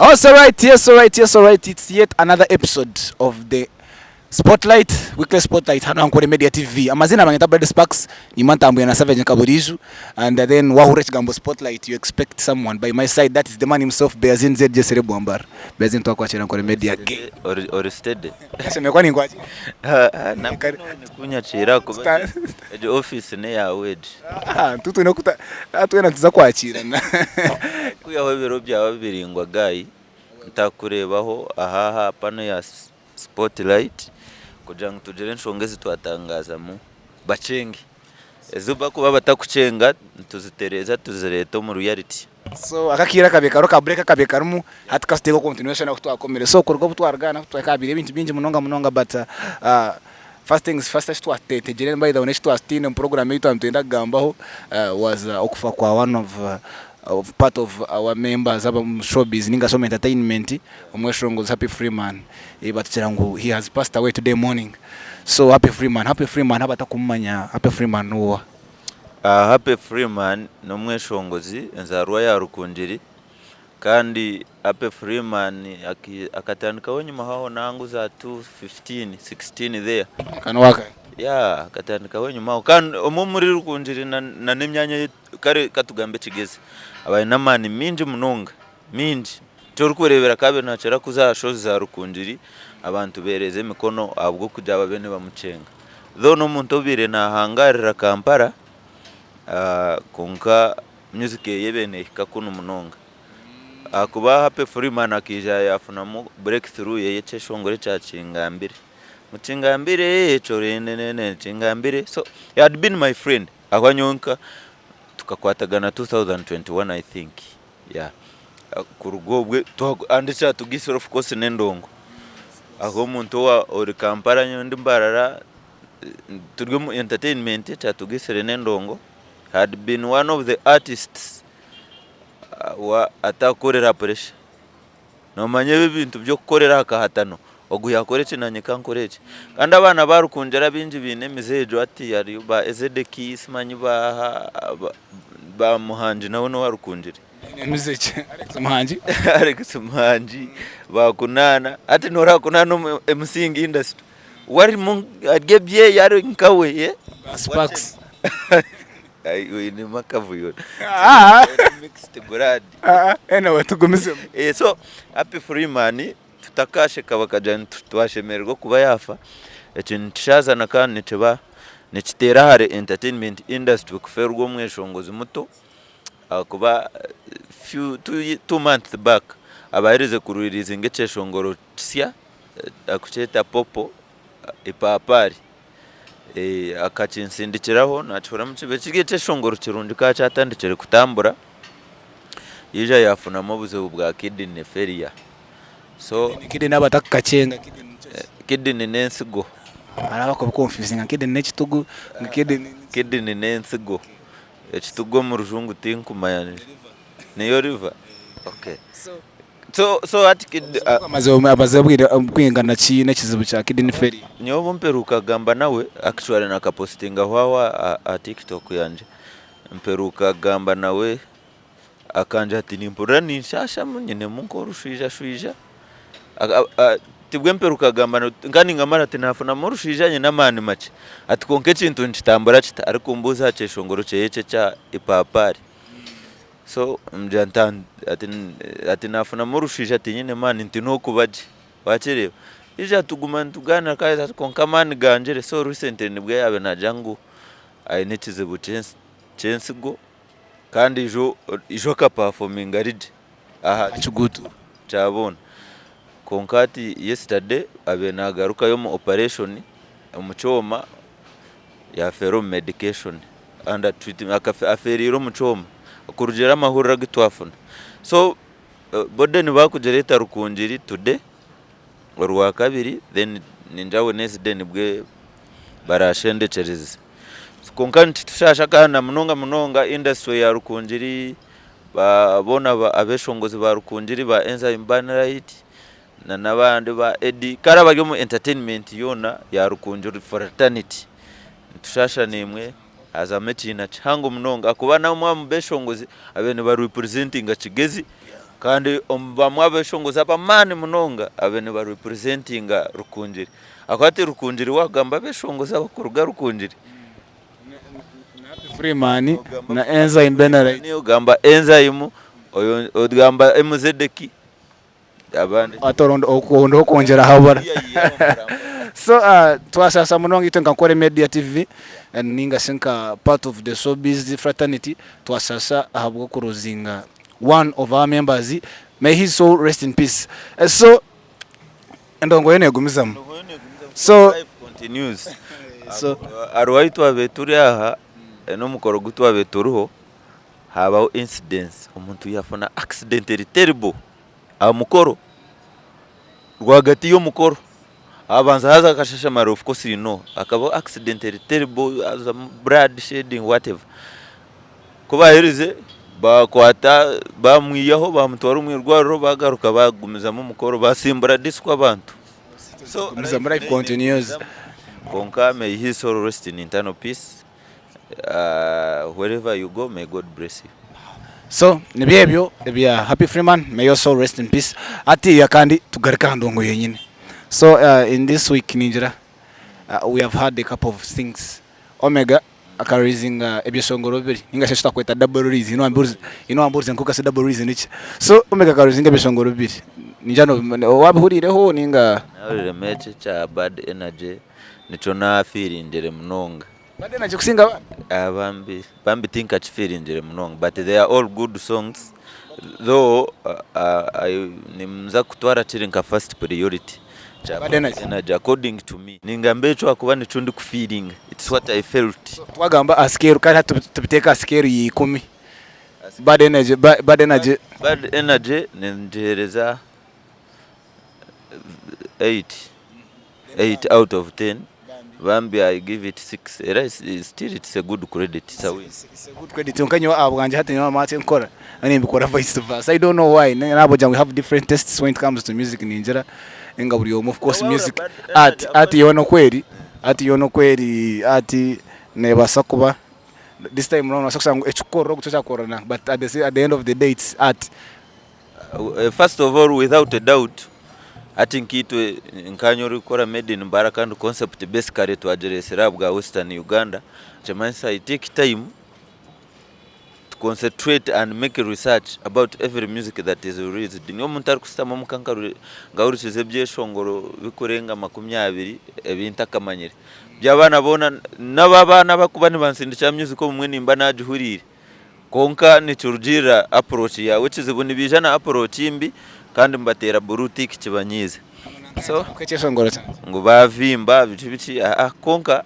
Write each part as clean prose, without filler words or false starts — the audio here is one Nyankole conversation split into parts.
Also right, yes, alright, yes, alright. It's yet another episode of the Spotlight, weekly Spotlight hano Ankole Media TV. Amazina banyeta Brad Sparks, nyuma ntambwire na Savage Nkaburiju and then wahurira ekigambo Spotlight you expect someone by my side that is the man himself Beazin ZJ Serebwambar. Beazin twakwakira Ankole Media. Ge. Ori ori steady. Nashemeye kuba ninkwakira. Nabwo nikunyakira kuba egyo office neyawe egi. Ah, tu twine kuta ah, twena nituza kwakirana. Kwihaho ebiro byawe biringwa guy ntakurebaho aha aha pano ya spotlight kugira ngu tugire enshonga ezi twatangazamu bakyenge. Ezi bakuba batakukyenga nituzitereeza tuzireeta omu reality. So aka akaire akabaire kariho ka break akabaire karimu hati katuteeke continuation ahu twakomire. So kuruga obu twaruga aha habaire ebintu bingi munonga munonga but first things first eki twatetegire by the way n'eki twatutaine omu program ei twaba nitwenda kugambaho was okufa kwa one of of part of our members ab'omu showbiz ninga shi omu entertainment omweshongozi Happy Freeman batugira ngu he has passed away today morning. So Happy Freeman, Happy Freeman abatakumumanya Happy Freeman n'oha? Happy Freeman n'omweshongozi enzaarwa ya Rukungiri kandi Happy Freeman akatandikaho enyima aho nangu za 2015, 16 there. Kanu wakare. Yeah, akatandikaho enyima aho kandi omwe omuri Rukungiri na n'emyanya ei kare katugambe Kigezi aba aine amaani maingi munonga maingi. Nikyo orikureebera ku abaire naakira kuza aha shows za Rukungiri abantu beereza emikono ahabw'okugira babe nibamukyenga. Though n'omuntu obaire naahangaarira Kampala kwonka music ye ebaire neehika kunu munonga. Ahakuba Happy Freeman akaija yaafunamu break through ye y'ekyeshongoro ekya Kingambire. Ngu Kingambire kyorenenene Kingambire so he had been my friend ahakuba nyowe nka tukakwatagana 2021 I think. Yeah kuruga obwe and ekyatugaitsire of course n'endongo ahu omuntu owa ori Kampala nyowe ndi Mbarara turi omu entertainment ekyatugaitsire n'endongo had been one of the artists wa atakukorera pressure nomanya ebi ebintu by'okukorera aha kahatano ogu yakora eki nanye kankore eki kandi abaana ba Rukungiri abaingi baine emize egyo hati hariyo ba Ezedeki simanyi baaha Ba Muhangi nawe n'owa Rukungiri. Emize ki? Alex Muhangi. Alex Muhangi, ba Kunaana. Hati noreeba Kunaana omu MCing industry. We arimu ari ebyeye ari nkawe. Eh? Ba Sparks. Ai oinemu akavuyo. Ah. Mixed blood. Ah, anyway tugumizemu. Eh, so Happy Freeman tutakasheka bakagira ngu twashemererwa okuba yaafa, ekyo nikishaazana kandi nikiba nikiteera ahari entertainment industry kufeerwa omweshongozi muto ahakuba few 2 months back abaaherize kuririizinga ekyeshongoro kisya arikukyeta popo ipaapaari akakinsindikiraho naakihuriramu kibe kiri ekyeshongoro kirungi ka kyatandikire kutambura yaija yaafunamu obuzibu bwa kidney failure. So Kidney abatakukakyenga kidney nikyo ki? Kidney n'ensigo. Hariho abakubikonfuzinga kidney n'ekitugu ngu kidney. Kidney n'ensigo. Ekitugu omu rujungu tinkumanya. Niyo liver? Okay. So so hati kidney. Amaze obwire bwingana ki n'ekizibu kya kidney failure? Nyowe obu mperuka kugamba nawe, actually nakapositingaho aho aha TikTok yangye, mperuka kugamba nawe Akangira ati nimpurira ninshaashamu nyinemu nk'orushwija-shwija. Tibwo emperuka agamba nka ningamara ati naafunamu orushwija nyine amaani makye. Ati kwonka ekintu nikitambura kita? Arikumbuuza aha kyeshongoro kyeye eki ekya ipaapaari. So mugira nti ati naafunamu orushwija tinyine maani nti n'okuba gye. Wakireeba? Haija tuguma nitugaaniira ati kwonka amaani gangire. So recently nibwo yaabaire naagira ngu aine ekizibu ky'ensigo. Kandi ijo ijo akapafominga ari gye aha Kiguuto. kya boona. Kwonka hati yesterday abaire nagarukayo omu operation omu kyoma yafeera omu medication under treatment afeereire omu kyoma kurugiirira amahurire agu twafuna. So body nibakugireeta Rukungiri today orwakabiri then ningira Wednesday nibwe barashendekyereze. Kwonka nikitushaasha kandi na munonga munonga industry ya Rukungiri boona abeshongozi ba Rukungiri ba Enzyme Banlight na n'abandi ba Eddy kare abari omu entertainment yoona ya Rukungiri fraternity nitushaasha naimwe hazamu ekiina kihango munonga ahakuba n'abamwe omu beshongozi abaire niba representinga Kigezi. Kandi omu bamwe abeshongozi ab'amaani munonga abe niba representinga Rukungiri. Ahakuba hati Rukungiri waagamba abeshongozi abakuruga Rukungiri. Happy Freeman na Enzyme Benarite. Ogamba Enzyme, ogamba Emuzedeki. Abandi. Ati orondeho kwongyera habura. So twashaasha munonga itwe nka Nkore Media TV ninga shi nka part of the showbiz fraternity twashaasha ahabw'okuruzinga one of our members may his soul rest in peace. So endongo yo negumizamu. So Life continues. So hariho ahu twabaire turi aha n'omukoro ogu twabaire turiho habaho incidence omuntu yafuna accident eri terrible aha mukoro rwagati y'omukoro habanza haza akashashamara of course you know hakabaho accident eri terrible hazamu blood shedding whatever ku baherize bakwata bamwihaho bamutwara omu irwariro bagaruka bagumizamu omukoro basimbura disco abantu so life continues. Kwonka may his soul rest in eternal peace. Wherever you go may God bless you. So nibyo ebyo ebya Happy Freeman may your soul rest in peace. Hatiiya kandi tugaruke aha ndongo yenyine. So in this week ningira we have had a couple of things. Omega aka releasinga ebyeshongoro bibiri ninga shi eki twakweta double release. Haine owambuurize ngu kwonka shi double release niki? So Omega aka releasinga ebyeshongoro bibiri. Ningira wabihuriireho ninga? Nahuriiremu eki ekya bad energy nikyo nafiiringire munonga. Bad energy kusinga abandi? Ah bambi bambi tinkakifiiringire munonga but they are all good songs though I ninza kutwara kiri nka first priority kya Bad energy? energy according to me. Ningamba ekyo ahakuba nikyo ndikufiiringa it's what I felt. So twagamba aha scale kare hati tubiteeke aha scale ya ikumi, bad energy bad energy. Bad energy ningiheereza 8. 8 out of 10 bambi I give it 6 era still it's a good credit it's a win. It's a good credit kwonka nyowe ahabwangye hati nyowe amaani nkora nimbikora vice versa I don't know why nahabw'okugira ngu we have different tastes when it comes to music ningira ninga buri omwe of course music art art yoona oku eri art yoona oku eri art nebaasa kuba this time round nobaasa kushanga ngu ekikukorera ogu tikyo kyakukorera nanka but at the at the end of the day it's art. First of all without a doubt hati nkaitwe nkanye orikukora made in Mbara kandi concept basically twagireetsire aha bwa western Uganda nikimanyisa I take time to concentrate and make research about every music that is released. Nyowe omuntu arikushutama omuka nkahurikiza ebyeshongoro bikurenga 20 ebi ntakamanyire. By'abaana boona n'abo abaana abarikuba nibansindikira music obumwe nimba nagihuriire. Kwonka nikirugiirira approach yaawe. Ekizibu nibaija na approach mbi kandi nibateera blue tick kibanyiize. So Ekyeshongoro kyangye. ngu baavimba biki biki aa kwonka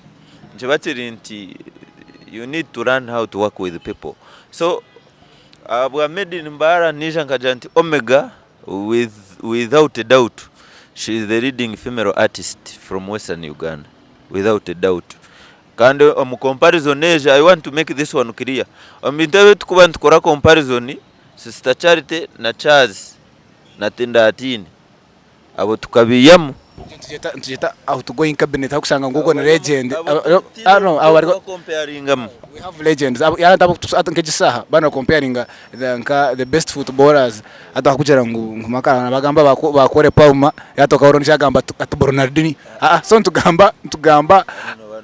nikiba kiri nti you need to learn how to work with people. So ahabwa Made in Mbarara naija nkagira nti Omega with without a doubt she is the leading female artist from western Uganda without a doubt. Kandi omu comparison egi, I want to make this one clear, omu bintu ebi turikuba nitukora comparison, Sister Charity na Charles na Tindatiine, abo tukabaihamu. Nitugyeta outgoing cabinet ahakushanga ngu ogwo ni legend. Abo comparingamu. We have legends. Hati nk'egi shaaha baaba nibacomparinga nka the best footballers hati bakakugira ngu ngu Makara nibagamba ba Cole Palmer hati okahurira ondiijo yagamba ati Bronardinho so nitugamba nitugamba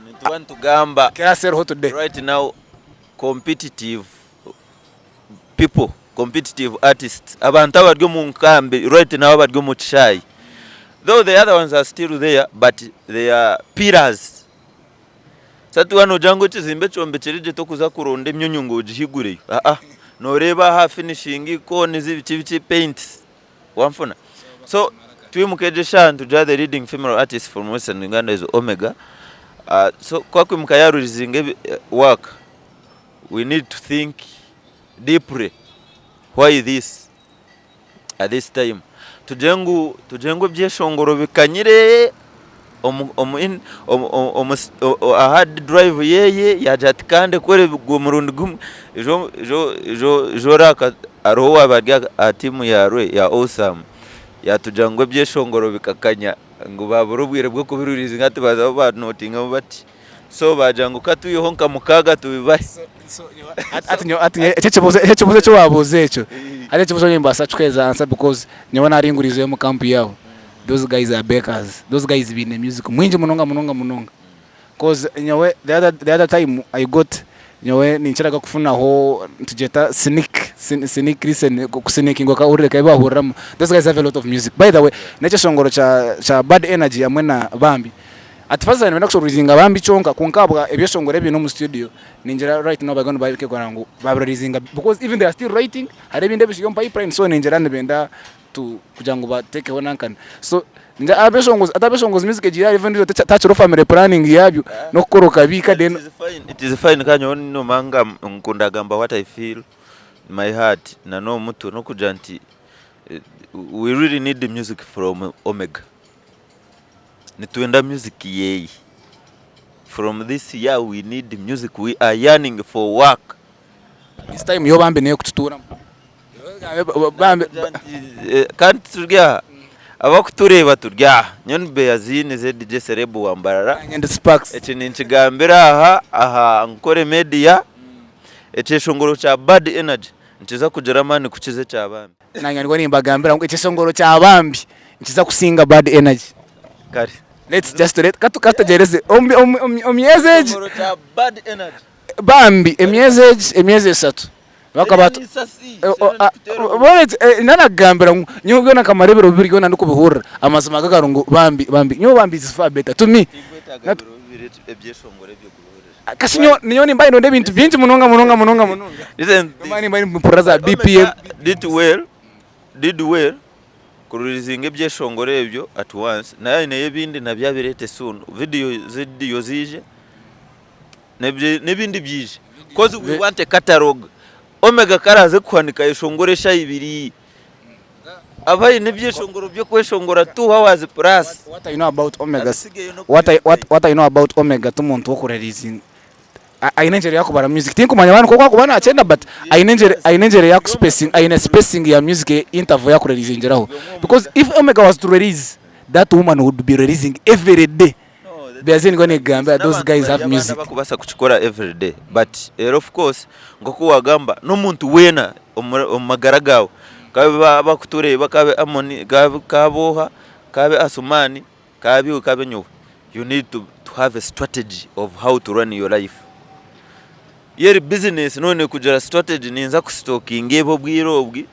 Nituba nitugamba class eriho today. Right now competitive people, competitive artists, abantu abari omu nkambi right now abari omu kishaayi though the other ones are still there but they are pillars. Hati waaba noogira ngu ekizimbe kyombekire gye tokuza kuronda emyonyo ngu ogihigureyo aa nooreeba aha finishingi, cones biki biki paints wanfuna? So twimuka egyo eshaaha nitugira the leading female artist from western Uganda is Omega so ku akwimuka ya releasinga work we need to think deeply why this at this time tugire ngu tugire ngu ebyeshongoro bikanyire omu omu in omu omu aha hard drive yeye yaagira ati ka ndekore gwe murundi gumwe ijo ijo ijo ijo oraka hariho owaaba ari aha tiimu ya Rwe ya Awesome yaatugira ngu ebyeshongoro bikakanya ngu baabura obwire bw'okubiruriizinga hati baazaho baanotingamu bati. So baagira ngu ka twiheho nka mukaaga tubibahe. Hati eki ekibuuzo eki waabuuza ekyo, hati ekibuuzo nimbaasa kikuheereza answer because nyowe naaringuriizeyo omu camp yaabo, those guys are bakers, those guys baine music mwingi munonga munonga munonga. Coz nyowe the other, the other time I got nyowe ninkiraga kufunaho nitugyeta sneak, sneak listen, kusneakinga okahurira ebi bahuriramu, those guys have a lot of music. By the way, n'ekyeshongoro kya kya Bad Energy hamwe na Bambi, at first nibenda kushorozinga Bambi kyonka kwonka ahabwa ebyeshongoro ebiine omu studio, ningira right now bariyo nibabikora ngu babireleasinga because even they are still writing, hariho ebindi ebikiri omu pipeline so ningira nibenda to kugira ngu batekeho nankani so ningira abeshongozi hati abeshongozi music egiire ahari even takiriho family planning yabyo nokukora okabiika then It is fine, it is fine kandi nyowe nomanya nkunda kugamba what I feel in my heart na n'omutwe n'okugira nti we really need music from Omega. Nitwenda music yeeye. From this year we need music, we are yearning for work. This time yo bambi neyokututuuramu. Kandi turi aha, abakutureeba turi aha. Nyowe ni Beaziini ZJ Celeb wa Mbarara. Nanye ndi Sparks. Eki ninkigambira aha aha Ankole Media, ekyeshongoro kya Bad Energy nikiza kugira amaani kukiza ekya Bambi. Nanye nibwo nimbagambira ngu ekyeshongoro kya Bambi nikiza kusinga Bad Energy. Kare. Let's just let katutegyereze omu myezi egi. Ekyeshongoro kya Bad Energy. Bambi emyezi egi emyezi eshatu bakaba nanakugambira ngu nyowe byona nkamara ebiro bibiri byona ndikubihurira amazima gagari ngu bambi bambi nyowe bambi is far better to me kasi nyowe nimba nindonda ebintu bingi munonga munonga munonga munonga nimba nimba nimpurira za BPM Did well did well kureleasinga ebyeshongoro ebyo at once naye aineyo ebindi nabyo abireete soon video zidiyo ziije. N'ebindi byije coz we want a catalogue. Omega ku araaze kuhanika ayeshongore eshaaha ibiri abe aine ebyeshongoro by'okweshongora 2 hours plus. What I know about Omega, what I, what, what I know about Omega t'omuntu w'okureleasinga aine engyero yakubara music tinkumanya abantu nk'oku akuba nakyenda but aine engyero aine engyero yakuspacinga aine spacing ya music interval yakureleasingiraho because if Omega was to release that woman would be releasing every day. Beyazin ngu nigambira those guys have music. Abakubaasa kukikora everyday but era of course nk'oku wagamba n'omuntu weena omu magara gaawe kabe abakutureeba kabe Amoni kabe oha kabe Asuman kabe iwe kabe nyowe you need to have a strategy of how to run your life. Y'eri bizinesi noone kugira strategy ninza kusitokinga ebi obwire obwi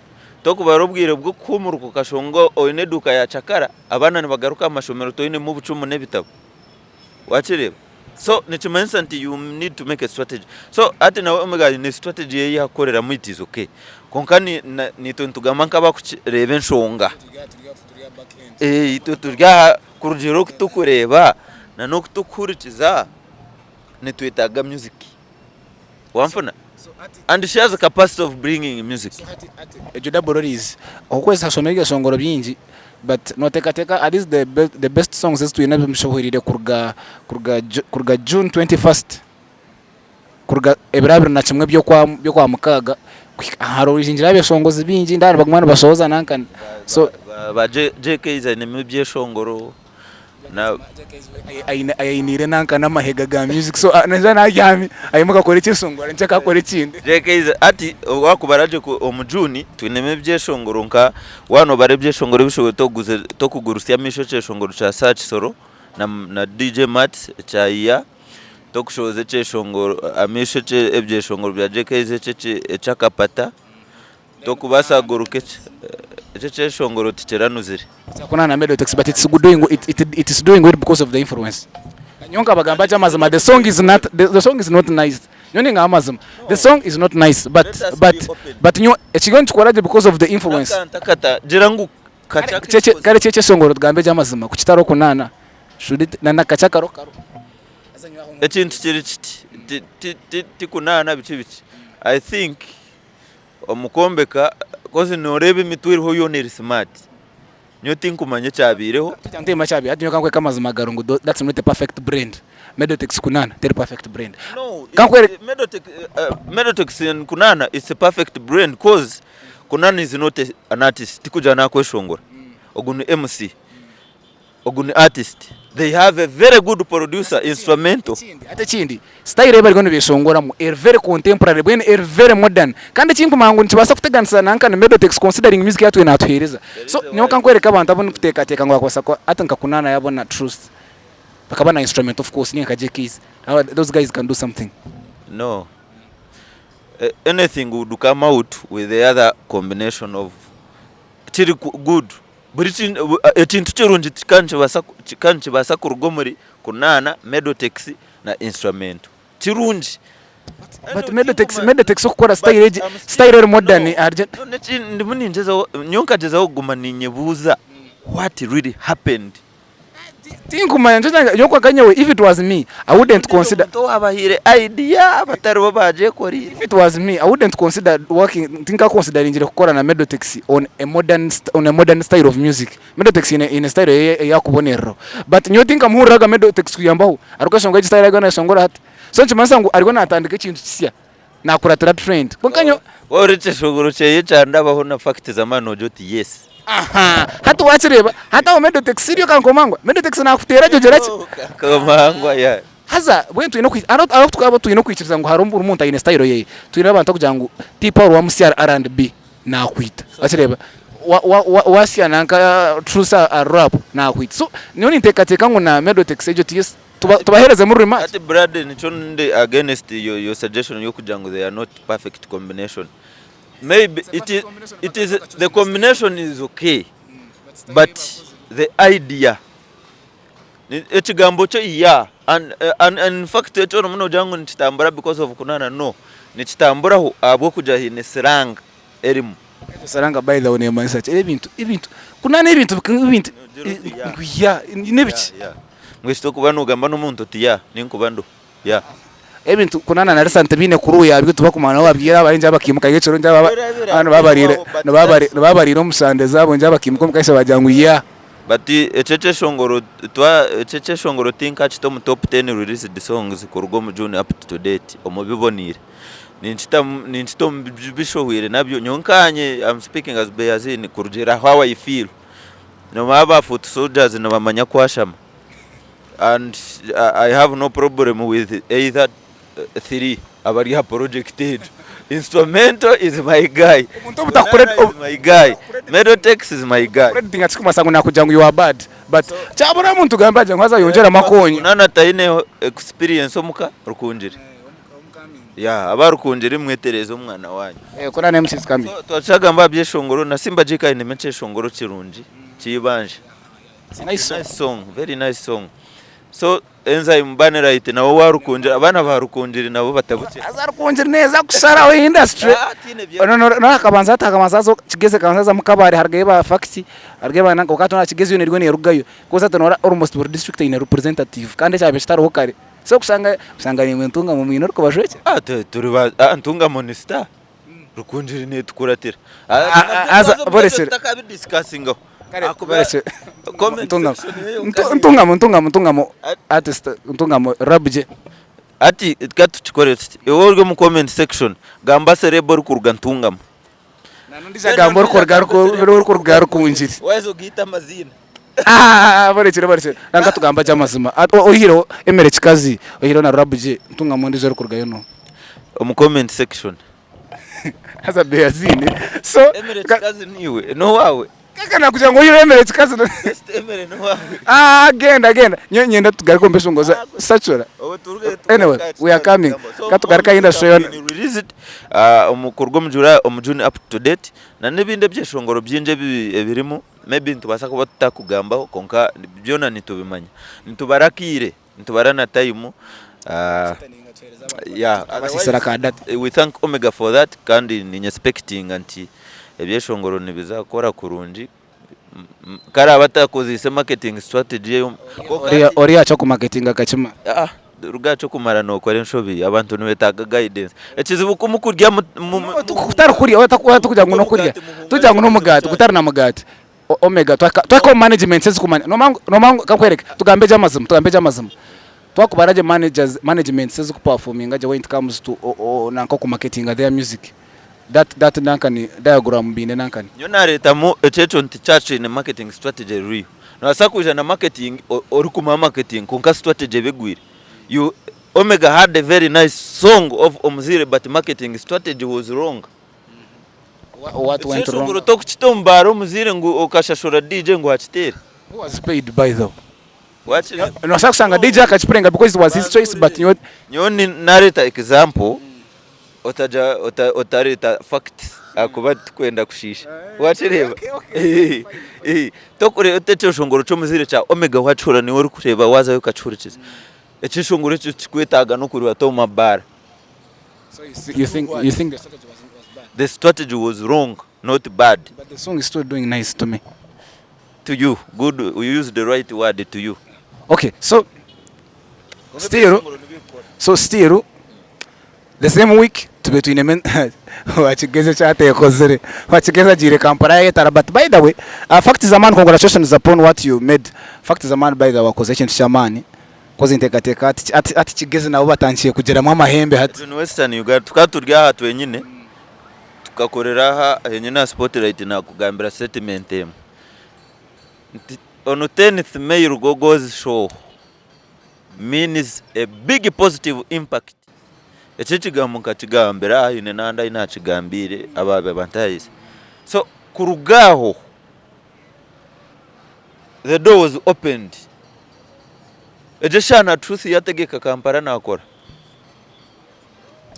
tokubara obwire bw'okuhuumuruka okashanga oine eduuka ya cakara Abaana nibagaruka aha mashomero toinemu obucumu n'ebitabo. Wakireeba? So nikimanyisa nti you need to make a strategy. So hati nawe Omega aine strategy ye ei arikukoreramu it is okay. Kwonka naitwe nitugamba nk'abarikureeba enshonga. Itwe turi aha kurugiirira oku turikureeba na n'oku turikuhurikiza, nitwetaaga music. Wanfuna? And she has a capacity of bringing music. Egyo double release okwezi hashoma ebyeshongoro bingi but notekateka are these the, be, the best songs ezi twine ebimushohorire kuruga kuruga kuruga June 21st kuruga ebiro 21 by'okwa by'okwa mukaaga kuhika hariho ebyeshongozi bingi ndaba nibaguma nibashohoza nankani so Ba, ba J, JK ainemu ebyeshongoro. Na Ainiire nanka n'amahega ga music so naija nabyami aimuka akora ekyeshongoro nikyo akakora ekindi. JKZ ati wakubara gye omu June twinemu ebyeshongoro nka waaba nobara ebyeshongoro ebishoboire tokuguza tokugurutsya amaisho ekyeshongoro kya Sir Kisoro na na DJ Mats ekya Iya tokushohoza ekyeshongoro amaisho ebyeshongoro bya JKZ eky'akapata. Tokubaasa kuguruka eki ekyeshongoro tikiranuzire. Kyakora na Medotex but it's doing it, it, it is doing well because of the influence. Nyowe nkabagamba gye amazima the song is not the, the song is not nice. Nyowe ningamba amazima the song is not nice but Let us be but open. but nyowe ekiriyo nikikora gye because of the influence. N'akantu akata gira ngu Kare kyekye kare kyeshongoro tugambe gye amazima ku kitari okunaana should it na nakakye akaro karo. Ekintu kiri kiti ti ti ti tikunaana biki biki I think Omu kwombeka kozi nooreeba emitwe eriho yoona eri smart. Nyowe tinkumanya ekyabaireho. Ntiimanya ekyabaireho hati nyowe kankweke amazima gari ngu that's not a perfect blend. Medotex kunaana teri perfect blend. No, Kankwere Medotex and Kunana it's a perfect blend coz Kunana is not an artist tikugira nakweshongora ogu ni MC. Ogu ni artist. They have a very good producer instrumental. Ekindi, hati ekindi, style ei bariyo nibeshongoramu eri very contemporary mbwenu eri very modern. Kandi ekinkumanya ngu nikibaasa kuteganisa nanka ni Medotex considering music ei atwire natuheereza. So nyowe kankwereke abantu abu ndikuteekateeka ngu bakubaasa kuba hati nka Kunana yaaba na Truth bakaba na instrumental of course ninga nka Jay-Keys, those guys can do something. No. Anything would come out with the other combination of kiri good. Buri ekintu kirungi kikaba nikibaasa kuruga omuri Kunaana, Medotex na Instrumental. Kirungi. But Medotex, Medotex okukora style egi, style eri modern ahari. Ndimu ningyezaho, nyowe nkagyezaho kuguma ninyebuuza what really happened? Tinkumanya nikyo kyangye nyowe kwonka nyowe if it was me I wouldn't consider. Omuntu owabahaire idea batari bo baagyekoreire. If it was me I wouldn't consider working tinkakonsidaringire kukora na Medotex on a modern on a modern style of music. Medotex eine eine style ye eyakubonereraho but nyowe tinkamuhuriraga Medotex kuyambaho arikweshongora egi style ei ariyo nayeshongora hati. So nikimanyisa ngu ariyo natandika ekintu kisya nakuratira trend kwonka nyowe. Waahurira ekyeshongoro kyeye kyandabaho na facts z'amaani noogira oti yes. Aha hati wakireeba hati aho Medotex eriyo kankomangwa Medotex nakuteera gye ogira ki? Kankomangwa yeah. Haza mbwenu twine okwikiriza hariho ahu twaba twine okwikiriza ngu hariho buri muntu aine style yeye. Twine abantu abakugira ngu T-Paul wamusya ahari R&B nakwita wakireeba wasya nanka Truth ahari rap nakwita so nyowe ninteekateeka ngu na Medotex egyo tiyo tubaheerezemu rematch. Hati Brad nikyo ndi against your suggestion yokugira ngu they are not perfect combination. Maybe it is, it is the combination is okay but the idea ekigambo kyo yeah and, and, and in fact ekyo orimu nogira ngu nikitambura because of kunana no nikitamburaho ahabw'okugira haine slang erimu. Slang by the way nemanyisa ki? Ebintu ebintu kunana ebintu ebintu ngu yeah n'ebiki? Mbwenu shi tokuba nogamba n'omuntu oti yeah ninkuba ndoho yeah. Ebintu kunana na Lisa tibiine kuru yabyo tibakumanya nabo babwire abahingi abakiimuka ekiro nibabariira omu sande zaabo ngira bakiimuka omu kanisa bagira ngu yeah. But ekyo ekyeshongoro ekyo ekyeshongoro tinkakita omu top ten released songs kuruga omu June up to date omu biboniire. Ninkita ninkita omu bishohwire nabyo nyowe nkanye am speaking as Beazin kurugiirira how I feel. Nomanya ba foot soldiers nibamanya kwashama and I have no problem with either 3 abari aha project egyo. Instrumental is my guy, Kunana is my guy, Medotex is my guy. Okureadinga tikikumanyisa ngu nakugira ngu you are bad but kyabura omuntu gamba agye ngu haza ayongyere amakonyi. Kunana taine experience omuka Rukungiri. Yeah, aba Rukungiri mwetereze omwana wanyu. Kunana MC is coming. So twakishagamba aha byeshongoro na Simba J ainemu ekyeshongoro kirungi ky'eibanja. Nice song. Nice song, very nice song. So Enzyme Bannerite nawe owa Rukungiri, abaana ba Rukungiri nabo batabukye. Haza Rukungiri neeza kusharaho industry. Ah, tihaine bya- No, no, no, hakabanza hati hakabanza haza Kigezi ekabanza hazamu Kabale harugayo ba Fakiti harugayo ba nanka kwonka hati noreeba Kigezi yoona eriyo neerugayo because hati noreeba almost buri district eine representative kandi ekyabaire kitariho kare. So kushanga kushanga naimwe Ntungamo mwine orikubajwekyera. Ah, turi ba ah, Ntungamo ni star. Rukungiri netukuratira. Haza borekire. Tutakabidiscussingaho. Kare borekire. Ntungamo. Ntungamo Ntungamo Ntungamo artist Ntungamo rap gye. Hati ka tukikore tuti. Iwe ori omu comment section gamba celeb orikuruga Ntungamo. N'ondiijo agamba orikuruga orikuruga Rukungiri. Waaheza ogaite amaziina. Borekire borekire. Nanka tugamba gye amazima. Oihireho Emere Kikazi, oihireho na Rap Gye, Ntungamo ondiijo orikurugayo n'oha? Omu comment section. Haza Beaziine. So Emere Kikazi niiwe, n'owaawe. Kaka nakugira ngu oihireho Emere Kikazi. Just Emere n'owaawe. Ah, genda genda. Nyowe niinyenda tugaruke omu byeshongoro za Sacura. Anyway, we are coming. Ka tugaruke aha industry yoona. Released omu kuruga omu July, omu June up to date na n'ebindi ebyeshongoro bingi ebirimu maybe nitubaasa kuba tutakugambaho kwonka byona nitubimanya. Nitubara akaire, nitubara na time yeah Abasisira ka data. We thank Omega for that kandi ninyespectinga nti ebyeshongoro nibiza kukora kurungi. Ku araabe atakozeise marketing strategy ye Oriya oriya akyokumaketinga akakimara. Ah, ruga aha ky'okumara nookora enshobi, abantu nibeetaaga guidance. Ekizibu ku mukurya mu- mu- mu- Kutari kurya, oya tukugira ngu n'okurya, tukugira ngu n'omugaati, gutari na mugaati. Omega twahika twahika omu management ezikumanya, noomanya ngu noomanya ngu kankwereke, tugambe gye amazima, tugambe gye amazima. Twakubara gye managers managements ezikuperforminga gye when it comes to nanka okumaketinga their music. That that nankani diagram baine nankani. Nyowe nareetamu ekyekyo nti church eine marketing strategy real. Nobaasa kwija na marketing orikumanya marketing kwonka strategy ebe egwire. You Omega had a very nice song of Omuzaire but marketing strategy was wrong. What went wrong? Ekyeshongoro tokukita omu baara omuzaire ngu okashashura DJ ngu akiteere. Who was paid by the way? Wakireeba? Nobaasa kushanga DJ akakiplayinga because it was his choice but nyowe. Nyowe nareeta example otagira otareeta facts ahakuba titukwenda kushiisha. Wakireeba? Tokureeta ekyeshongoro ky'omuzaire kya Omega wakihurira niiwe orikureeba waazayo okakihurikiza. Ekyeshongoro ekyo tikikwetaaga n'okuribata omu mabaara. So you think you think the strategy was, was bad? The strategy was wrong, not bad. But the song is still doing nice to me. To you, good, you used the right word to you. Okay, so still so still the same week tube twine wakigeze kyatekozire wakigeze agiire Kampala yayetara but by the way uh, fact zamani congratulations upon what you made fact zamani by the way wakoze ekintu kyamaani Kozi nteekateeka ati ati ati Kigezi nabo batandikire kugiramu amahembe hati. Egyo ni Western Uganda. Tukaba turi aha twenyine, tukakorera aha henyine aha Spotlight nakugambira statement emwe. Nti on tenth May Rugogo's show means a big positive impact. Eki ekigambo nkakigambira aha haine n'ahandi ahu naakigambiire abaabaire bantahize. So kuruga aho, The door was opened. Egyo eshaaha na Truth yategeka Kampala nakora.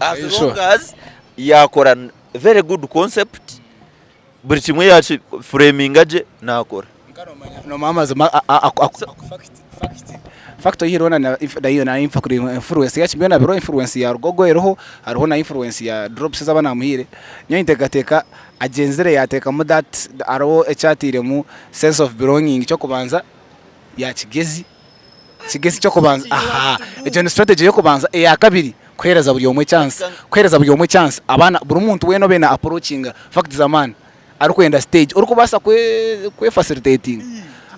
As Are you long sure? as yakora very good concept, buri kimwe yaki framinga gye nakora. Nomanya amazima fact oyihireho na na influence yaki byona biriho influence ya Rugogo eriho hariho na influence ya Drops ezi aba namuhaire. Nyowe ninteekateeka agyenzire yaateekamu that hariho eki atairemu sense of belonging ky'okubanza ya Kigezi, Kigezi ky'okubanza aha egyo ni strategy y'okubanza. Eya kabiri kuheereza buri omwe chance, kuheereza buri omwe chance abaana buri muntu weena obaire na approachinga fact z'amaani arikwenda stage orikubaasa kwe kwefacilitatinga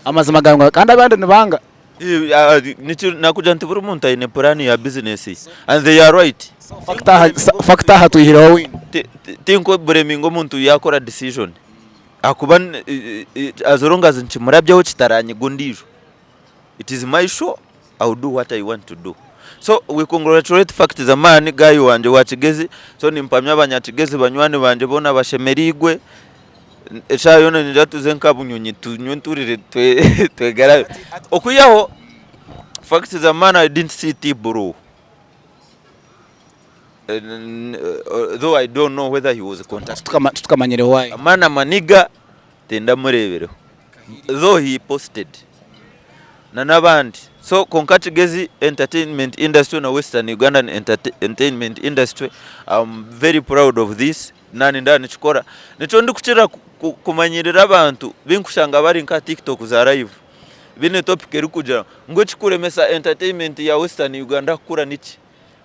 amazima gaawe kandi abandi nibanga. Nakugira nti buri muntu aine puraani ya bizinesi ye and they are right. Fact aha twihireho win. Tinkubureminga omuntu yaakora decision ahakuba as long as nikimurabyaho kitaranyiga ondiijo. It is my show, I will do what I want to do. So we congratulate fact z'amaani guy wangye wa Kigezi so nimpamya abanyakigezi banywani bangye boona bashemereirwe. Eshaaha yoona niingira tuze nka Bunyonyi tunywe nturire twegarabe. Okwihaho fact za man I didn't see T Bro though I don't know whether he was contacted. Titukamanyire why. Amani amaniga tindamureebireho though he posted na n'abandi. So kwonka Kigezi entertainment industry na Western Ugandan entertainment industry I'm very proud of this. Naanye ndaba nikikora. Nikyo ndikukira kumanyirira abantu binkushanga bari nka aha TikTok za live biine topic erikugira ngu ekikuremesa entertainment ya Western Uganda kukura niki?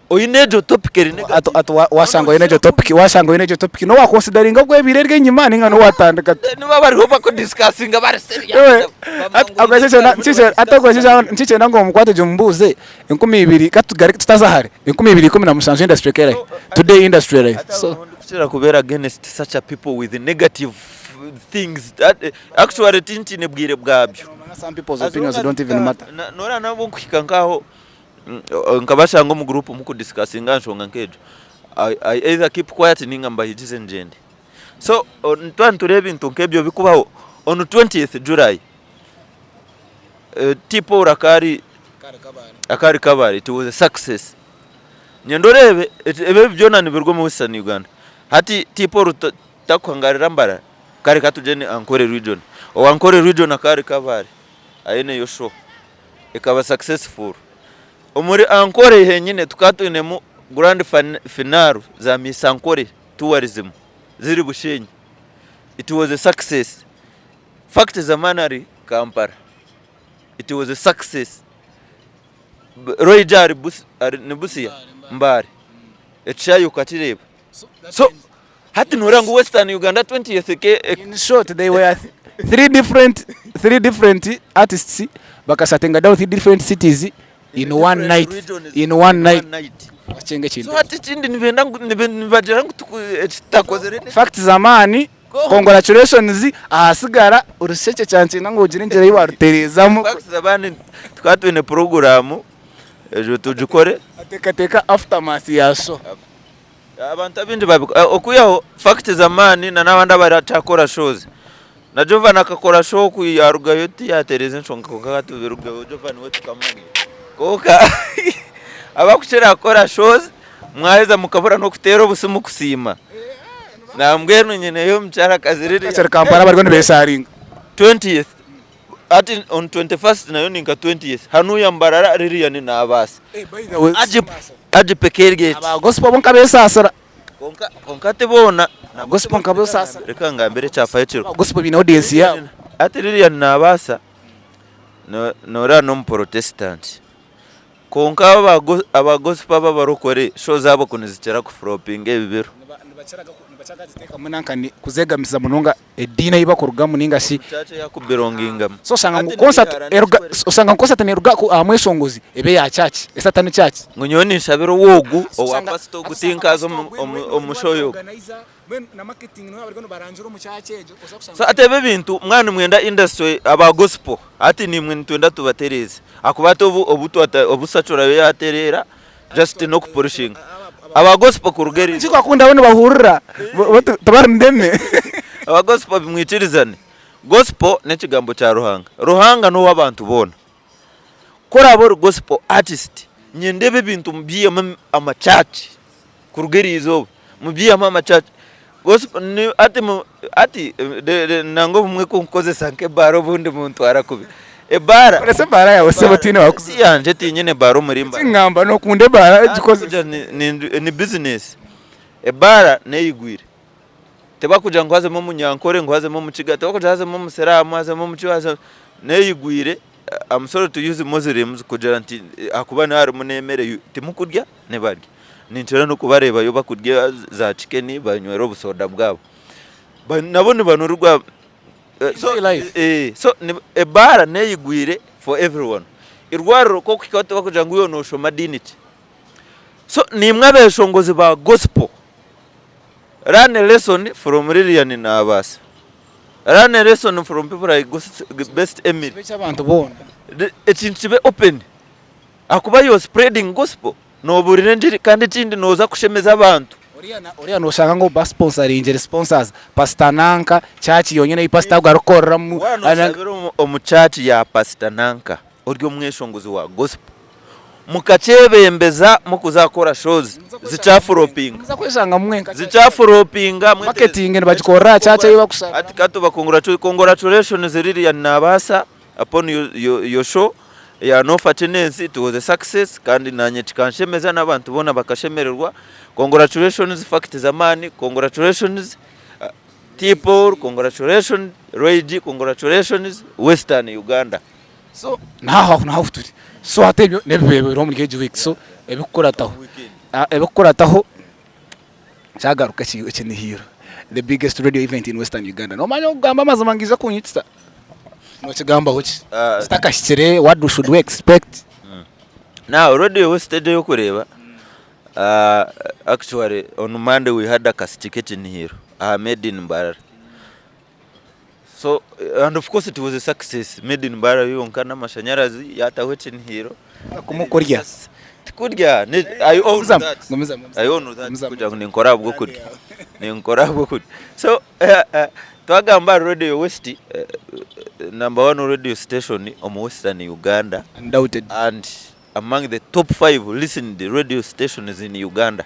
Oine egyo topic eri negative. Ati washanga oine egyo topic, washanga oine egyo topic n'owakonsidaringa ogu ebiire eri enyima ninga n'owatandika. Nibo bariho bakudisikasinga bari serious. Hati niki ngu omukwate gye omubuuze 2000 katugaruke tutaza hare 2017 industry ekaba erahi? Today industry erahi? So. Ndikukira kubeera against such a people with negative things that actually tinkiine bwire bwabyo. Some people's opinions don't even matter. Noreeba nabwo nkuhika nkaho nkabashanga omu group mukudiscussinga aha nshonga nk'egyo I either keep quiet ninga mbahigize ngyende. So twaba nitureeba ebintu nk'ebyo bikubaho on 20th July T Paul akari akari Kabale it was a success. Nyenda oreebe ebi byona nibiruga omu Western Uganda. Hati T Paul takuhangarira Mbarara kare katugyende Ankole region. Owa Ankole region akari Kabale aineyo show ekaba successful. Omuri Ankole henyine tukaba twinemu grand finale za Miss Ankole tourism ziri Bushenyi. It was a success. Fact zamani ari Kampala. It was a success. Roy J ari Busia, ari ni Busia? Mbale. Ekishayi okakireeba. So hati noreeba ngu Western Uganda 20th ke In short, they were 3 different artists bakasatinga down three different cities in one night in one night. Wakyenge ekintu. So hati ekindi nibenda ngu nibagira ngu eki tutakozire Fact z'amaani. Congratulations ahasigara orushekye kyankyenda ngu ogire engyera ei warutereezamu. Facts abandi tukaba twine puroguraamu ejo tugikore. Ateekateeka aftermath ya show. Abantu abaingi babikora okwihaho facts z'amaani na n'abandi abarakyakora shows. Na Jovan akakora show ku yarugayo tiyatereeza enshonga kwonka hati birugeho Jovan we tukamumanya. Kwonka abakukira kukora shows mwaheza mukabura n'okuteera obusimu kusiima. Nambwenu nyineyo omukyarakazi ririya. Bakiri Kampala bariyo nibesharinga. 20th hati on 21st nayo ni nka 20th hanuya Mbarara Lilian nabaasa. Agipe kerya eti. Aba gospel bo nkabesaasira. Kwonka kwonka ti boona. Aba gospel nkabesaasira. Reka ngambire ekyafayo kiriho. Aba gospel baine audience yaabo. Hati Lilian nabaasa noreeba n'omuprotestant. Kwonka aba gospel aba abarokore show zaabo ku nizikira kufuropinga ebi biro. Nibakira nankani kuzegamisa munonga ediini ei bakurugamu ninga shi. Church ei akubirongingamu. So oshanga ngu concert eruga oshanga ngu concert neruga aha mweshongozi ebe eya church esatani church. Ngu nyowe ninshabira owogu owa pastor ogu tinkaza omu show yogu. So hati ebi ebintu mwaba nimwenda industry aba gospel hati nimwe nitwenda tubatereeze ahakuba hati obu obu Sacho Rayo yatereera just n'okupurushinga aba gospel kuruga eri Nikyo bakunda bo nibahurira bo tibari ndeme. Aba gospel mwikirizane gospel n'ekigambo kya Ruhanga Ruhanga n'ow'abantu boona ku oraabe ori gospel artist nyenda ebi ebintu mubyihemu ama church Kuruga eryo izooba mubyihemu amacaca. Gospel ni hati mu hati nangwa obumwe ku nkukozesa nk'ebaara obundi muntwara kubi. Ebaara Koresa ebaara yaawe sebo tihaine owakuziba. Ti yangye tinyine ebaara omuri Mbarara. Ekingamba nokunda ebaara gikozese. Ni ni bizinesi. Ebaara n'eyigwire. Tibakugira ngu hazemu omunyankore ngu hazemu omukiga, tibakugira hazemu omusiraamu hazemu omuki hazemu n'eyigwire. I'm sorry to use Muslims kugira nti ahakuba niho harimu n'emere timukurya nibarya. Ninkira n'okubareebayo bakurya za chicken banywera obusoda bwabo. Nabo nibanurwa so, so ebaara n'eyigwire for everyone. Irwariro ku orikuhikayo tibakugira ngu iwe noshoma diini ki. So naimwe abeshongozi ba gospel, learn a lesson from Lilian Nabaasa. Learn a lesson from people like Best Emily. Kibe eky'abantu boona. Ekintu kibe open. Ahakuba you are spreading gospel, nobuurira engiri kandi ekindi noza kushemeza abantu. Oriya noshanga ngu basponsoringire sponsors, pastor nanka, church yonyine ei pastor ogu arikukoreramu. Waaba noshabira omu church ya pastor nanka ori omweshongozi wa gospel, mukakyebembeza mukuza kukora shows zikyafuropinga. Nimuza kweshanga mwenka. Zikyafuropinga. Marketing nibagikorera aha church ei bakushabiramu. Hati katuba congratulations Lilian Nabaasa. Upon your show ya Nofa Chinensi it was a success kandi nanye kikanshemeza n'abantu boona bakashemererwa. Congratulations fact z'amaani, congratulations T-Paul, congratulations Roy G, congratulations Western Uganda. So naho aho naho turi. So hati ebyo n'ebibaire omuri egi week so ebikukurataho ebikukurataho kyagaruka ekinihiro the biggest radio event in western Uganda. Nomanya okugamba amazima nigaija kunyitisa. Nokigambaho ki? Kitakahikire what should we expect? Now radio west egyo ey'okureeba actually on Monday we had akasiki k'ekinihiro aha Made in Mbarara. So and of course it was a success Made in Mbarara yonka n'amashanyarazi yataho ekinihiro. Kumukurya. Tikurya I own that. I own that kugira ngu ninkora ahabw'okurya. Ninkora ahabw'okurya. So twagamba ahari Radio West, number one radio station omu Western Uganda. Undoubted. And among the top 5 listened radio stations in Uganda.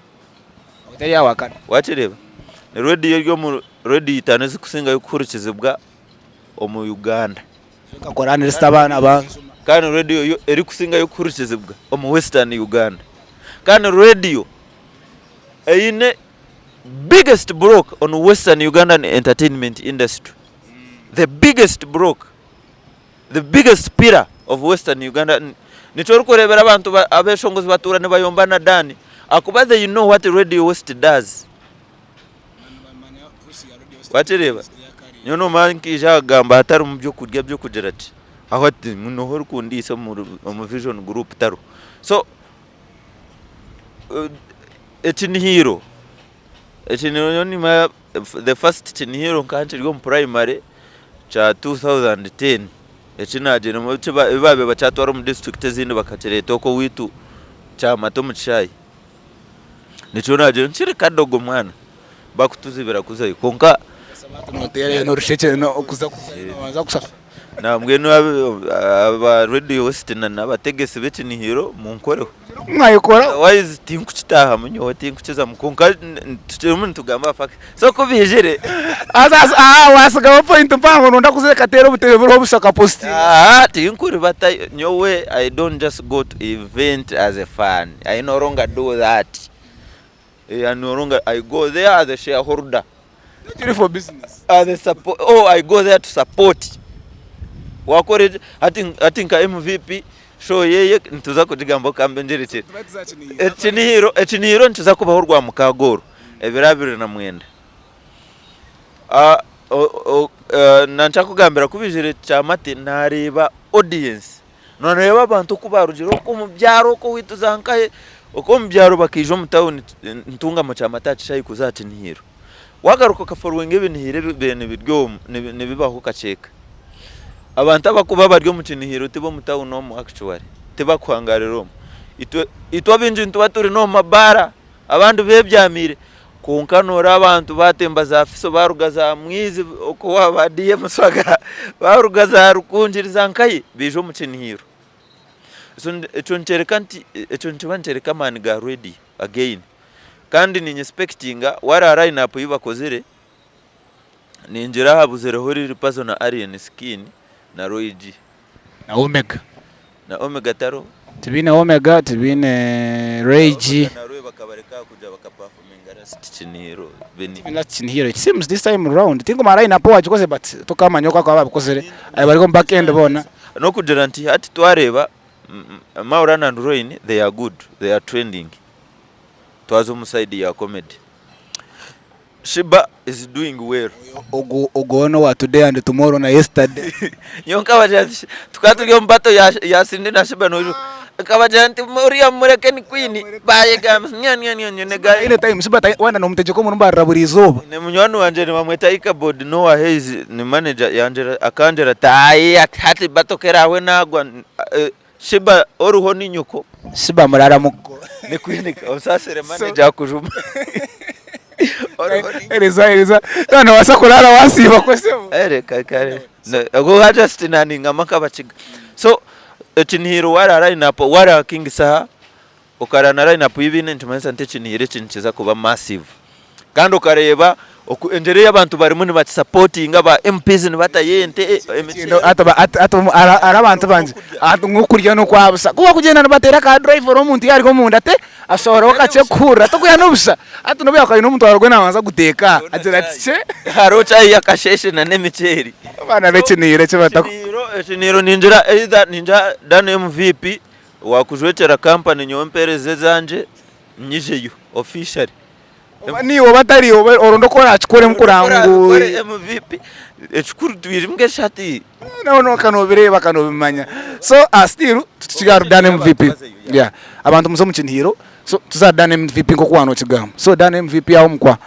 Otari awakana. Wakireeba? Ni radio eri omu radio itaano ezirikusingayo kuhurikizibwa omu Uganda. Nkakora nirista abaana banjuma. Kandi radio yo erikusingayo kuhurikizibwa omu Western Uganda. Kandi radio eine biggest block on Western Ugandan entertainment industry. The biggest block. The biggest pillar of Western Uganda. Nikyo orikureebera abantu abeshongozi batuura nibayomba na Dan ahakuba they know what Radio West does. Wakireeba? Nyowe nomanya nkaija aha kugamba hatarimu byokurya by'okugira ki, aho ati noha orikundiisa omu Vision Group tariho. So ekinihiro. Ekinihiro nyowe nimanya the first kinihiro nkaba nkiri omu primary kya 2010 eki naagiiremu eki baabaire bakyatwara omu district ezindi bakakireeta oku owaitu Kyamata omu kishaayi. Nikyo naagira nkiri kadogo mwana bakutuzibira kuzayo kwonka nambwenu aba Radio West n'abategesi b'ekinihiro munkoreho otherwise tinkukitaahamu nyowe tinkukizamu kwonka tukirimu nitugamba aha fact so ku baijire Wasigaho point mpango noyenda kuza ekateera obutebe buriho busha okapositinga. Tinkuribatayo nyowe I don't just go to event as a fan I no longer do that I no longer I go there as a shareholder Tokiri for business. As a support oh I go there to support wakora eki hati hati nka MVP show yeye nituza kugigambaho kambe ngirekire ekinihiro ekinihiro nikiza kubaho orwamukaaga oru ebiro 29 Nankakugambira ku baijire Kyamate naareeba audience, nooreeba abantu oku baarugire okwo omu byaro okwo owaitu za nkahe, okwo omu byaro bakaija omu tawuni Ntungamo Kyamate aha kishaayi kuza aha kinihiro. Waagaruka okaforowinga ebinihiro ebibaire nibiri omu nibibaho kakyeeka. Abantu abarikuba bari omu kinihiro ti b'omu tawuni omu actually, tibakuhangaarira omu. Itwe abaingi nituba turi n'omu mabaara. Abandi bebyamiire kwonka noreeba abantu batemba za fiso baruga za mwizi okwo owaba DM Swaga baruga za Rukungiri za nkahi baija omu kinihiro. So ekyo nikyoreka nti ekyo nikiba nikyoreka amaani ga radio again. Kandi ninyesipekitinga waraba line up ei bakozire ningira habuzireho Lil Pazo na Alien Skin na Roy G. Na Omega. Na Omega tariho. Tibaine Omega, tibaine Ray G. Omega na Roy bakabareka aha kugira bakaperforminga last Kinihiro. Last Kinihiro. It seems this time round tinkumanya line up owagikoze but tokamanya oku bakuba babikozire. Bari omu back end boona. N'okugira nti hati twareeba Maulana and Royn they are good, they are trending. Twaza omu side ya comedy. Sheebah is doing well. Ogu ogwo n'owa today and tomorrow na yesterday. Nyowe nkabagira nti tukaba turi omu battle ya ya Cindy na Sheebah noijuka nkabagira nti uriya mumureke ni queen bayegamba nya nya nya nya nega Taine time Sheebah taine weena nomutegyeka omuri mbarara buri izooba. Nyine munywani wangye nibamweta Ichabod n'owa Hays ni manager yangira akangira ati ayi hati battle kerahwe nagwa Sheebah oriho ni nyoko. Sheebah murara mugo. Ni queen osaasire manager akujuma. Oriho ni nyoko. Hereza hereza Yaaba nobaasa kurara wasiiba kwe sebo. Reka kare. Ogwo just naningamba nkabakiga. So ekinihiro warara line up warara King Saha okarara na line up ei baine nikimanyisa nti ekinihiro eki nikiza kuba massive. Kandi okareeba oku engyeri ei abantu barimu nibakisapotinga ba MPs nibatayo ente, emiceeri. Hariho abantu bangye nk'okurya n'okwa busha ku barikugyenda nibateera ka drive ori omuntu yaari omunda ate ashohoraho kakye kuhurira tokurya n'obusha hati nobu yaakuba aine omutwaro gwe naabanza guteeka agira ati kye. Hariho chai y'akasheeshe na n'emiceeri. Abaana b'ekiniiro eki bataku. Ekiniiro ningira either ningira Dan MVP waakujwekyera company nyowe mpeereze ezangye nyijeyo officially. Oba niiwe oba atari iwe oronde oku orakikoremu kureba ngu. Okore MVP ekikuru twije nk'eshati. Nawe ka nobireeba ka nobimanya. So still tutukiri ahari Dan MVP. Yeah. Abantu muze omu kinihiro so tuze ahari Dan MVP nk'oku waaba nokigamba. So Dan MVP aho omukwa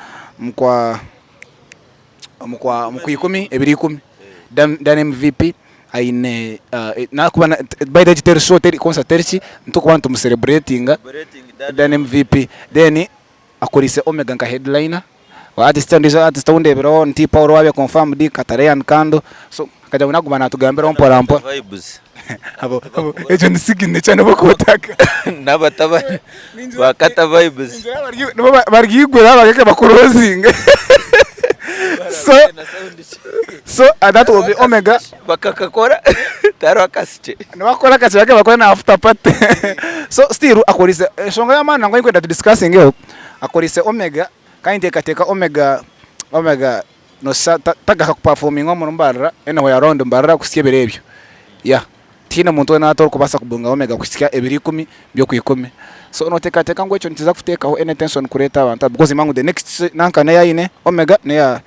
omukwa omukwa omukwa ikumi ebiro ikumi. Dan Dan MVP aine nakuba by the way egi teri show teri concert teri ki nitukuba nitumu celebratinga Dan MVP then Akoreise Omega nka headliner, artist ondiijo artist ou ndeebireho ni T Paul owaabaire confirmed, Kataleya and Kando, so akagira ngu naaguma naatugambiraho mpora mpora. Vibes. Abo abo egyo ni signature nibo kutaka. N'abatabani ba Kata Vibes. Ningira bari nibo baryigura bareke bakurozinge. So so that will be Omega. Bakakakora tihariho akasikye. Nibakora akakye bakaba bakora na after party. So still akoreise enshonga y'amaani nangwa ei ndikwenda tu discussingeho, akoreise Omega kandi nteekateeka Omega Omega noshusha tagaruka ku performinga omuri Mbarara anywhere around Mbarara kuhitsya ebiro ebyo. Yeah tihaine muntu weena hati orikubaasa kubunga Omega kuhitsya ebiro ikumi by'okwikumi. So noteekateeka ngu ekyo nikiza kuteekaho any tension kureeta abantu aba because nimanya ngu the next nanka neyi aine Omega neya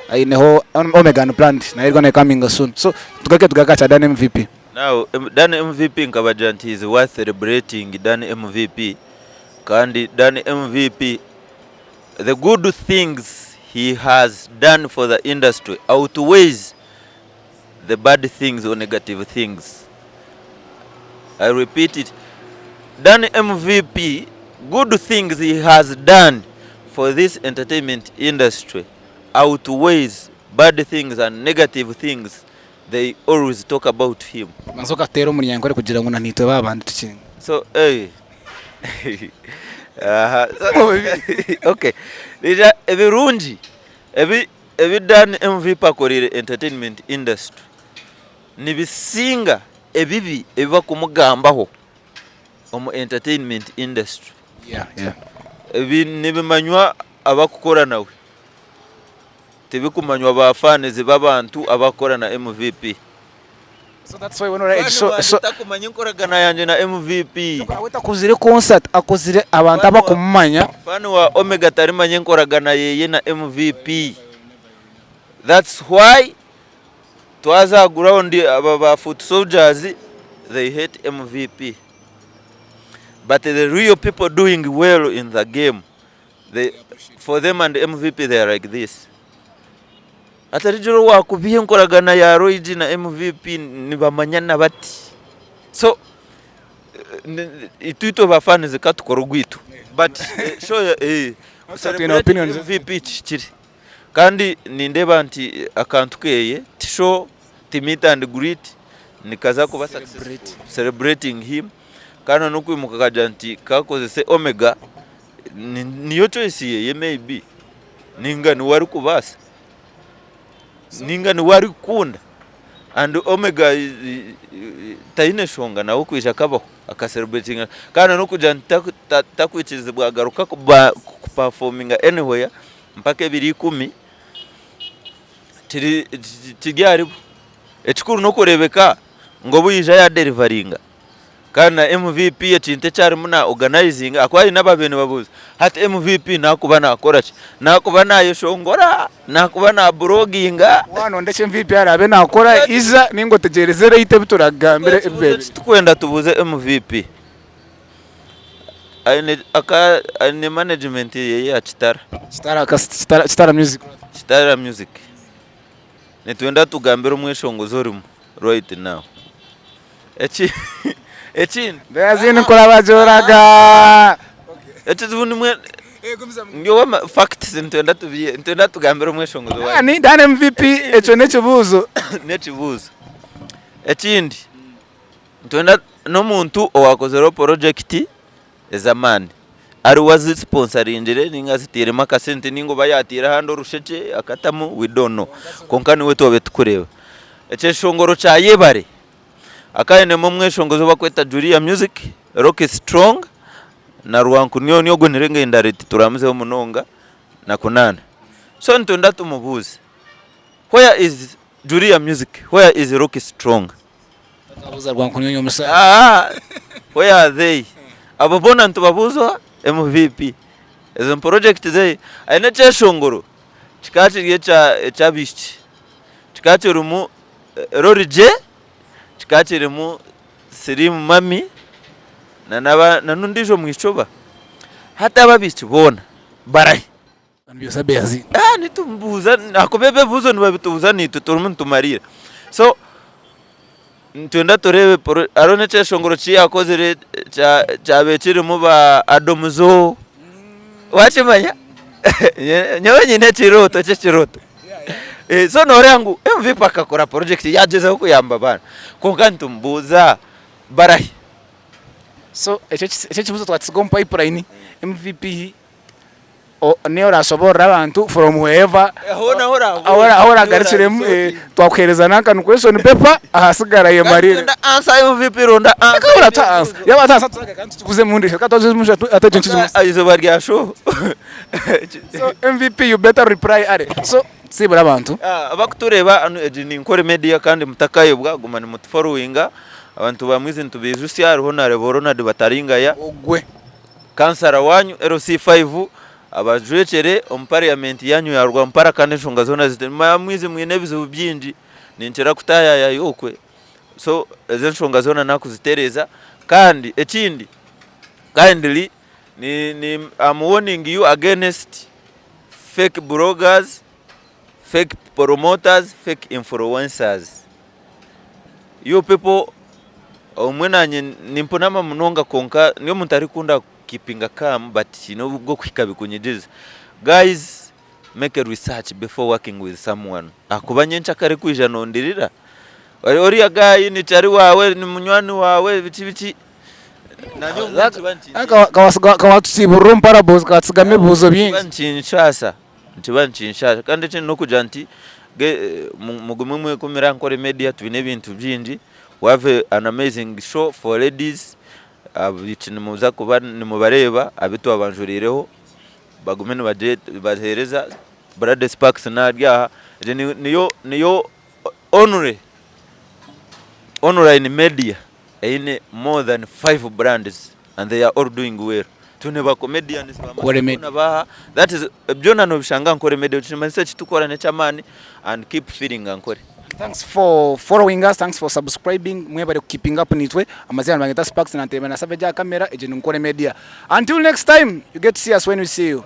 aineho Omega unplanned nayo eriyo necominga soon. So tugaruke tugaruke aha kya Dan MVP. Now Dan MVP nkabagira nti he is worth celebrating Dan MVP kandi Dan MVP. The good things he has done for the industry outweighs the bad things or negative things. I repeat it. Dan MVP, good things he has done for this entertainment industry outweighs bad things and negative things they always talk about him. Banza okateera omuryango kugira ngu na naitwe babandi tukinge. So, hey. Aha. Okay. Rija ebirungi ebi ebi Dan MVP akoreire entertainment industry nibisinga ebibi ebi bakumugambaho omu entertainment industry. Ebi nibimanywa abakukora nawe. Tibikumanywa ba fans b'abantu abakukora na MVP. So that's why when ora so so Takumanya enkoragana yangye na MVP. We takozire concert akozire abantu abakumumanya. Fan wa Omega tarimanya enkoragana yeye na MVP. That's why twaza aha ground aba ba foot soldiers they hate MVP. But the real people doing well in the game they, for them and MVP they are like this. Atarigira owakubiha enkoragana ya Roy G na MVP nibamanyana bati. So itwe itwe ba fans katukore ogwitu but show Twine opinions. MVP kihikire kandi nindeeba nti akantu keye ti show ti meet and greet nikaza kuba successful celebrating him kandi n'okwimuka akagira nti kakozese Omega niyo choice yeye maybe ninga niwe arikubaasa ninga niwe arikukunda and Omega taine nshonga nawe okwija akabaho aka celebratinga kandi n'okugira ngu takwikirizibwa agaruka ku performinga anywhere mpaka ebiro ikumi kiri aharibo. Ekikuru n'okureebeka ngu obu yaija ya derivaringa kandi na MVP ekintu eki arimu na organizinga ahakuba haine ababaire nibabuuza hati MVP naakuba naakora ki? Naakuba naayeshongora? Naakuba naaburoginga? Waanonda eki MVP araabe naakora ija nainga otegyereze later ebi turaakugambire Ekibuuzo eki turikwenda tubuuze MVP, aine aka aine management ye ya Kitara. Kitara Music. Kitara Music. Nitwenda tugambire omweshongozi orimu right now. Eki ekindi. Ndazini nkurabagyoraga. Ekizibu nimwe nyowe facts nitwenda tubihe nitwenda tugambire omweshongozi wa. Ni Dan MVP ekyo n'ekibuuzo. N'ekibuuzo. Ekindi nitwenda n'omuntu owakozireho project ez'amaani. Hariho azisiponsaringire ninga aziteiremu akasente ninga oba yateire ahandi orushekye akatamu we don't know kwonka niwe twabaire turikureeba. Ekyeshongoro kya Yebare hakaba hainemu omweshongozi ou barikweta Julia Music, Rocky Strong na Rwankunyonyi ogwo nirenga endara tituramuzeho munonga na Kunana. So nitwenda tumubuuze where is Julia Music, where is Rocky Strong? Akabuuza Rwankunyonyi omushaija. Ah, where are they? Abo boona nitubabuuza MVP. Ezo ni project ze. Aine ekyeshongoro kikaba kiri ekya eky'abaishiki. Kikaba kirimu Lori J, kikaba kirimu Slim Mummy na n'aba na n'ondiijo mwishiki oba. Hati abo abaishiki boona barahi? Ah, nitumubuuza ahakuba ebi ebibuuzo nibabitubuuza naitwe turimu nitumariira. So nitwenda tureebe hariho n'ekyeshongoro ki yaakozire kyabaire kirimu ba Adomuzo, waakimanya? Nyowe nyine ekirooto ky'ekirooto. So nooreeba ngu MVP akakora project yaagyezaho kuyamba abaana kwonka nitumubuuza barahi? So ekyo ekibuuzo twakisiga omu pipeline, MVP Niiwe orashoboorora abantu from wherever ahu oragarukiremu twakuheereza nanka ni question paper ahasigara yemarire. Eizooba rya show. So MVP you better reply early. So tusibure abantu. Abakutureeba hanu egi ni Nkore Media kandi mutakayebwa guma nimutuforowinga abantu ba Mwizi nitubaijutsya hariho na Rebo Ronald Bataringaya. Ogwe. Kansara wanyu LC5 abajwekyere omu parliament yanyu ya Rwampara kandi enshonga zoona zite mwamwizi mwine ebizibu bingi ninkira kutayayayo okwe so ezo enshonga zoona nakuzitereza kandi ekindi kindly ni, ni, I'm warning you against. Fake bloggers, fake promoters, fake influencers. You people obumwe nanye nimpunama munonga kwonka ndi omuntu arikukunda keepinga calm but haine obwokuhika bikunyigiriza. Guys make a research before working with someone ahakuba nyencakare kwija nondirira oriya guy ni chari wawe ni munywani wawe biki biki. Kawatusiiburira omu parables katutsigamu ebibuuzo bingi. Nikiba nikinshaasha, nikiba nikinshaasha kandi ekindi n'okugira nti mugume mwekumire aha Nkore Media twine ebintu bingi, we have an amazing show for ladies, abaishiki nimuza kuba nimubareeba abu twabanjuriireho bagume nibaheereza, Brother Sparks naari aha, egyo niyo niyo only online media. Eine more than 5 brands and they are all doing well. Twine ba comedians ba Nkore Media. baha that is byona nobishanga Nkore Media ekimanyisa ekitukora nekyamani and keep feeling Ankore. Thanks for following us, thanks for subscribing, mwebare ku keeping up nitwe. Amazina nibanyeta Sparks na Ntebe na Savage aha camera, egyo ni Nkore Media. Until next time, you get to see us when we see you.